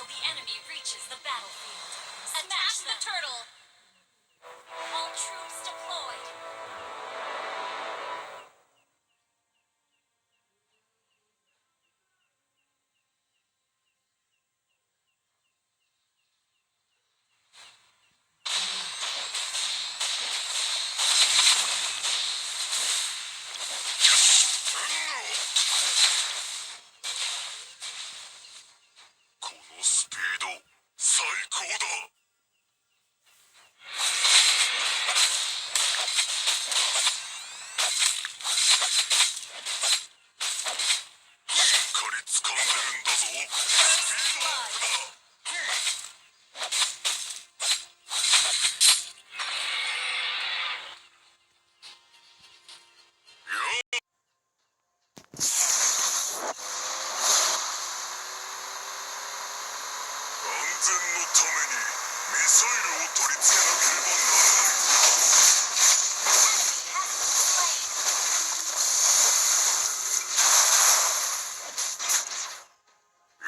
until the enemy reaches the battlefield. Attack the turtle! All troops deployed. このスピード最高だ。しっかり掴んでるんだぞ。スピードアップだ。やあ、安全のためにミサイルを取り付けなければならない。 Enemy has been slain. やあ、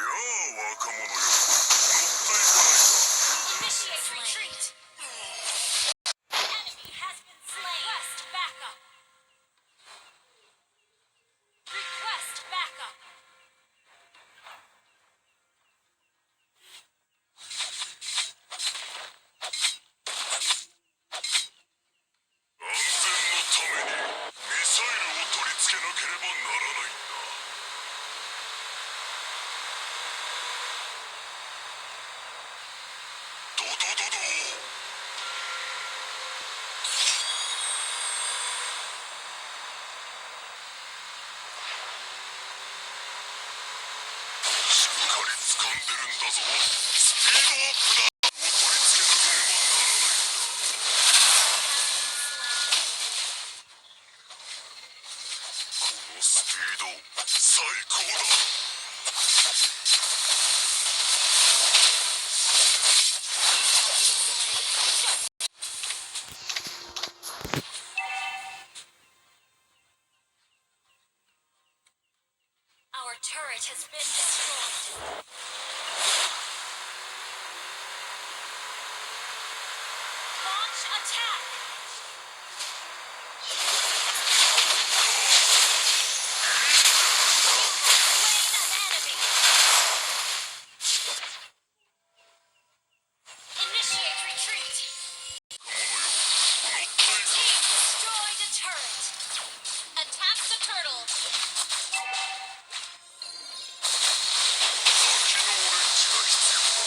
若者よ、乗っていかないか？ Initiate retreat. Enemy has been slain. Request backup. Request backup. 安全のためにミサイルを取り付けなければならないんだ。ドドドド。しっかり掴んでるんだぞ。スピードアップだ。を取り付けなければならないんだ。このスピード最高だ。 Our turret has been destroyed. Launch attack. You have slain an enemy. Initiate retreat. 若者よ、乗っていか。 Team destroyed a turret. Attack the turtle. 多機能レンチが必要だね。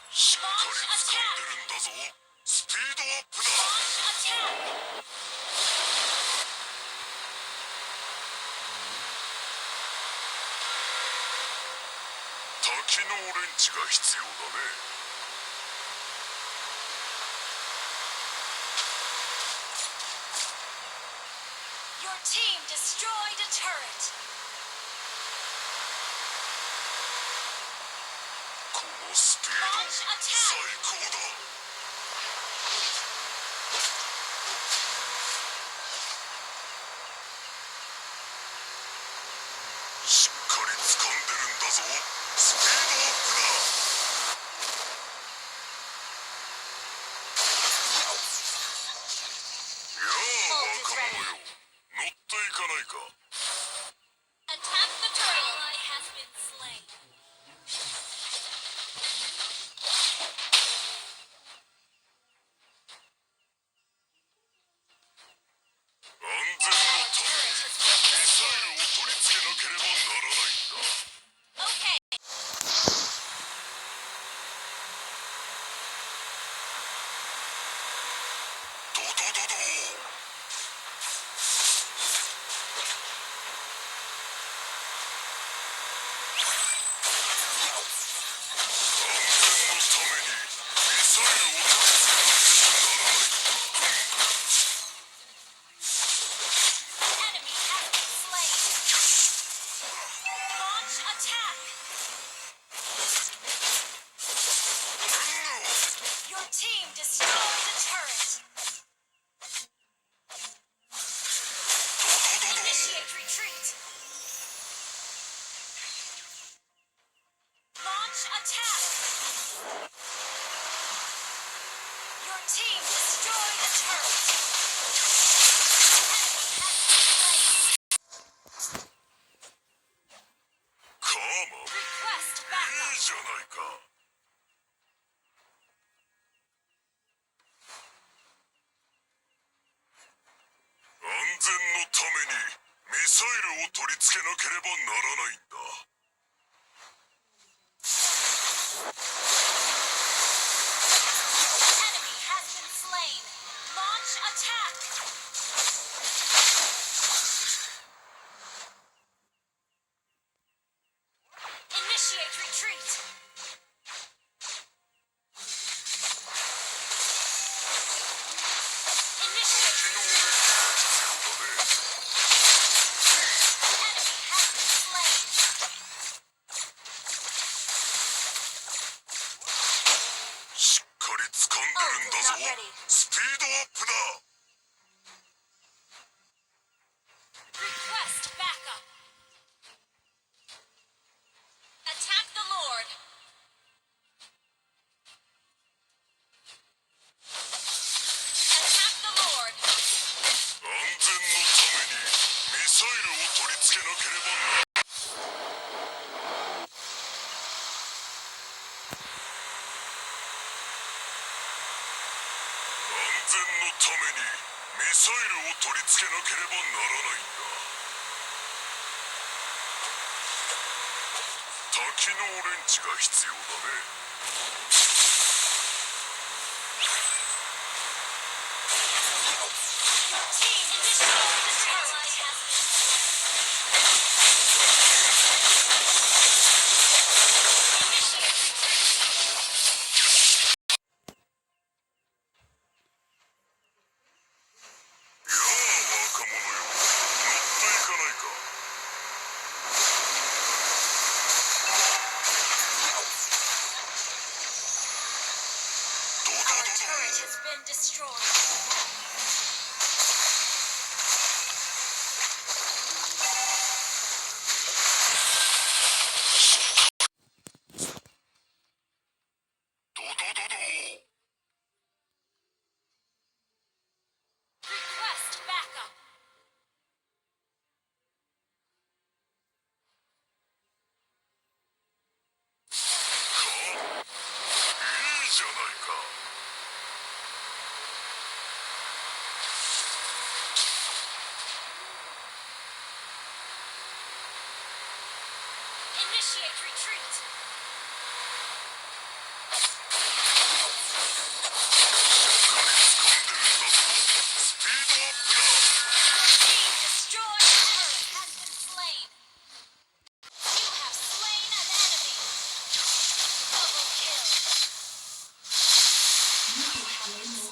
しっかり掴んでるんだぞ。スピードアップだ。 Launch attack. 多機能レンチが必要だね。 Your team destroyed a turret. このスピード最高だ。しっかり掴んでるんだぞ。スピードアップだ。やあ、若者よ、乗っていかないか？ Attack the turtle. Ally has been slain. 安全の Our ため turret に has been ミサイ destroyed. ルを取り付けなければならないんだ。 Okay. ドドドド。安全のためにミサイルを取り付けなければならないんだ。 Enemy has been slain. Launch attack. Your team destroyed a turret. Your team destroyed a turret. Enemy has been slain. カーマン Request い backup. いじゃないか。安全のためにミサイルを取り付けなければならないんだ。 Enemy has been slain. Launch attack. Initiate retreat. Initiate 機能レンチが必要だね。 Enemy has been slain. しっかり掴んでるんだぞ。スピードアップだ。 Request backup. Attack the Lord. Attack the Lord. 安全のためにミサイルを取り付けなければな安全のためにミサイルを取り付けなければならないんだ。多機能レンチが必要だね。 Your team destroyed the turret. Has been Initiate retreat. やあ若者よ、乗っていかないか。ドド Our ドド turret has been destroyed. ドドドド。 Request backup. かいいじゃないか。 Initiate retreat. しっかり掴んでるんだぞ。スピードアップだ。 Your team destroyed a turret has been slain. You have slain an enemy. Double kill. You have been